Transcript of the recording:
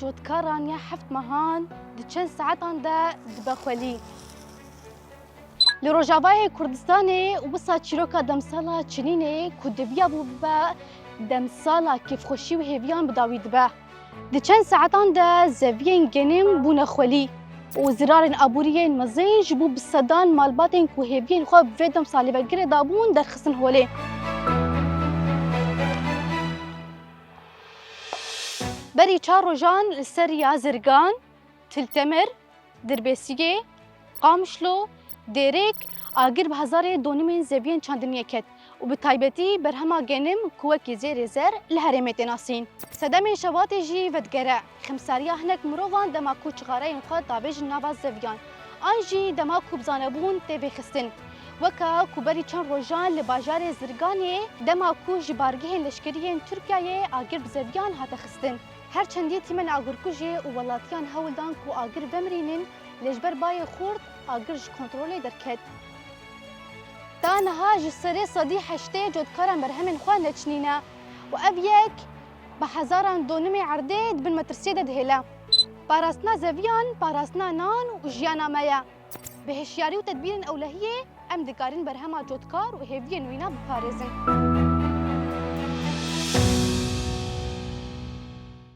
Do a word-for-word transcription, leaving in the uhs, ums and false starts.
Cotkaran ya heft mehan di çend saetan de dibe xwelî. Li Rojavayê Kurdistanê wisa çîroka demsala Çinînê ku diviya bû bibe demsala kêfxweşî û hêviyan bi dawî dibe. Di çend saetan de zeviyên genim bûne xwelî û zirarên aborî yên mezin ji bo bi sedan malbatên ku hêviyên xwe bi vê demsalê ve girê dabûn derxistin holê. Berî çar rojan li ser riya Zirgan, Til Temir, Dirbêsiyê, Qamişlo, Dêrêk, agir bi hezarê donimên zeviyên çandiniyê ket û bi taybetî berhema genim ku wekî zêrê zer li herêmê tê nasîn. Sedemên şewatê jî vedigere. Xemsariya hinek mirovan dema ku çixareyên xwe davêjin nava zeviyan, an jî dema ku bi zanebûn tê vêxistin. Weka ku berî çend rojan li bajarê Zirganê, dema ku ji bargehên leşkerî yên Tirkiyeyê agir bi zeviyan hate xistin. Her çendî tîmên agirkujê û welatiyan hewl dan ku agir vemirînin, lê ji ber bayê xurt agir ji kontrolê derket. Ta niha ji serê sedî heştê cotkaran berhemên xwe neçinîne û ev yek bi hezaran donimê erdê di bin metirsiyê de dihêle. Parastina zeviyan, parastina nan û jiyana me ye. Bi hişyarî û tedbîrên ewlehiyê em dikarin berhema cotkar û hêviyên wîna biparêzin.